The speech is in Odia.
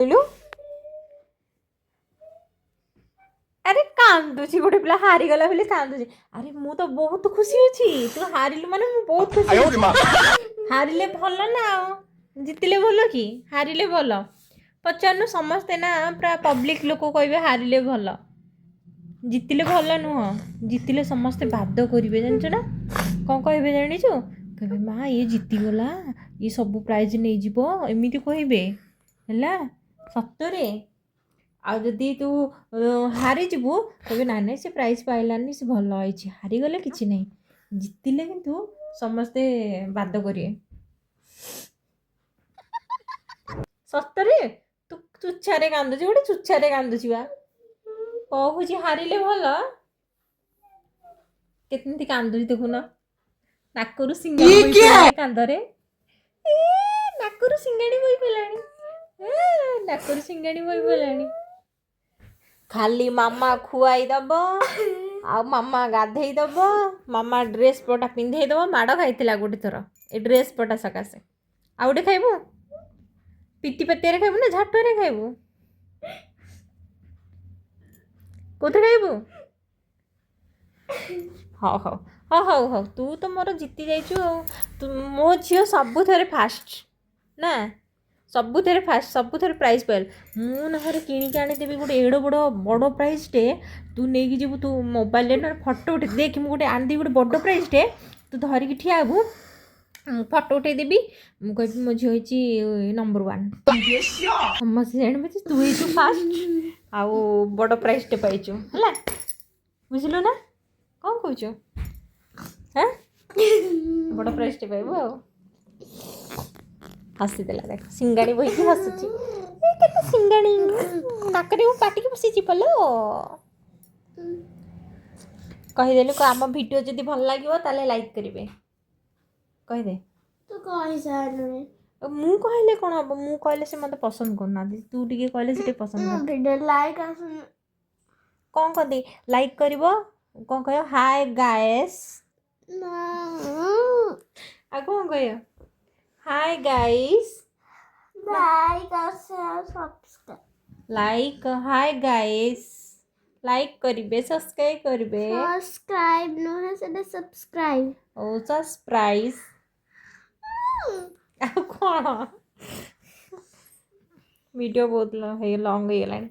କହିଲୁ। ଆରେ କାନ୍ଦୁଛି ଗୋଟେ ପିଲା ହାରିଗଲା ବୋଲି କାନ୍ଦୁଛି। ଆରେ ମୁଁ ତ ବହୁତ ଖୁସି ଅଛି, ତୁ ହାରିଲୁ ମାନେ ମୁଁ ବହୁତ ଖୁସି ଅଛି। ହାରିଲେ ଭଲ ନା ଆଉ ଜିତିଲେ ଭଲ କି? ହାରିଲେ ଭଲ। ପଚାରୁନୁ ସମସ୍ତେ ନା, ପୁରା ପବ୍ଲିକ ଲୋକ କହିବେ ହାରିଲେ ଭଲ, ଜିତିଲେ ଭଲ ନୁହଁ। ଜିତିଲେ ସମସ୍ତେ ବାଦ କରିବେ, ଜାଣିଛୁ ନା? କ'ଣ କହିବେ ଜାଣିଛୁ? କହିବେ ମା ଇଏ ଜିତିଗଲା, ଇଏ ସବୁ ପ୍ରାଇଜ୍ ନେଇଯିବ, ଏମିତି କହିବେ। ହେଲା ସତରେ। ଆଉ ଯଦି ତୁ ହାରିଯିବୁ, କହିବେ ନାଇଁ ନାଇଁ ସେ ପ୍ରାଇଜ୍ ପାଇଲାନି, ସେ ଭଲ ହେଇଛି। ହାରିଗଲେ କିଛି ନାହିଁ, ଜିତିଲେ କିନ୍ତୁ ସମସ୍ତେ ବାଦ କରିବେ। ସତରେ ତୁ ଚୁଚ୍ଛାରେ କାନ୍ଦୁଛୁ, ଗୋଟେ ଚୁଚ୍ଛାରେ କାନ୍ଦୁଛି ବା। କହୁଛି ହାରିଲେ ଭଲ, କେମିତି କାନ୍ଦୁଛି ଦେଖୁନ। ନାକରୁ ସିଙ୍ଗାଣି ବୋହି ପଡ଼ିଲାଣି କାନ୍ଦରେ। ଏ ନାକରୁ ସିଙ୍ଗାଣି ବୋହି ପଡ଼ିଲାଣି, ଏ ନାକରୁ ସିଙ୍ଗାଣି ବୋହି ପଡ଼ିଲାଣି। ଖାଲି ମାମା ଖୁଆଇ ଦବ ଆଉ ମାମା ଗାଧେଇ ଦବ, ମାମା ଡ୍ରେସ୍ ପଟା ପିନ୍ଧେଇ ଦବ। ମାଡ଼ ଖାଇଥିଲା ଗୋଟେ ଥର ଏ ଡ୍ରେସ୍ ପଟା ସକାଶେ। ଆଉ ଗୋଟେ ଖାଇବୁ? ପିତି ପାତିଆରେ ଖାଇବୁ ନା ଝାଟୁଆରେ ଖାଇବୁ? କୋଉଥିରେ ଖାଇବୁ? ହଉ ହଉ ହଉ ହଉ ହଉ, ତୁ ତ ମୋର ଜିତି ଯାଇଛୁ। ଆଉ ତୁ ମୋ ଝିଅ ସବୁଥିରେ ଫାଷ୍ଟ ନା, ସବୁଥିରେ ଫାଷ୍ଟ, ସବୁଥିରେ ପ୍ରାଇଜ୍ ପାଇଲୁ। ମୁଁ ନହେଲେ କିଣିକି ଆଣିଦେବି ଗୋଟେ ଏଡ଼େ ବଡ଼ ବଡ଼ ପ୍ରାଇଜ୍ଟେ, ତୁ ନେଇକି ଯିବୁ। ତୁ ମୋବାଇଲରେ ନହେଲେ ଫଟୋ ଉଠେଇ ଦେଖି, ମୁଁ ଗୋଟେ ଆଣିଦେବି ଗୋଟେ ବଡ଼ ପ୍ରାଇଜ୍ଟେ, ତୁ ଧରିକି ଠିଆ ହେବୁ, ମୁଁ ଫଟୋ ଉଠେଇଦେବି। ମୁଁ କହିବି ମୋ ଝିଅ ହେଇଛି ନମ୍ବର 1। ସମସ୍ତେ ଜାଣିବେ ଯେ ତୁ ହେଇଛୁ ଫାଷ୍ଟ ଆଉ ବଡ଼ ପ୍ରାଇଜ୍ଟେ ପାଇଛୁ। ହେଲା, ବୁଝିଲୁ ନା? କ'ଣ କହୁଛୁ? ହାଁ, ବଡ଼ ପ୍ରାଇଜ୍ଟେ ପାଇବୁ। ଆଉ ହସିଦେଲା ଦେଖ, ସିଙ୍ଗାଣି ବୋହିକି ହସୁଛି। ଏ କେତେ ସିଙ୍ଗାଣି ନାକରେ ମୁଁ ପାଟିକି ବସିଛି ପଲୋ। କହିଦେଲୁ। ଆମ ଭିଡ଼ିଓ ଯଦି ଭଲ ଲାଗିବ ତାହେଲେ ଲାଇକ୍ କରିବେ, କହିଦେ। ତୁ କହିସାରିଲୁଣି। ମୁଁ କହିଲେ କ'ଣ ହବ? ମୁଁ କହିଲେ ସେ ମୋତେ ପସନ୍ଦ କରୁନାହାନ୍ତି, ତୁ ଟିକେ କହିଲେ ସେ ଟିକେ ପସନ୍ଦ କର। ଭିଡ଼ିଓ ଲାଇକ୍ କ'ଣ କହନ୍ତି? ଲାଇକ୍ କରିବ, କ'ଣ କହିବ? ହାଏ ଗାଏସ୍, ଆଉ କ'ଣ କହିବ? Hi guys, like subscribe. Like, hi guys, like କରିବେ, ସବସ୍କ୍ରାଇବ୍ କରିବେ। ସବସ୍କ୍ରାଇବ୍ ନୁହେଁ, ସେଟା ସବସ୍କ୍ରାଇବ୍। ଓ ସରପ୍ରାଇଜ୍। ଆଉ କ'ଣ? ଭିଡ଼ିଓ ବହୁତ ଲଙ୍ଗ ହେଇଗଲାଣି।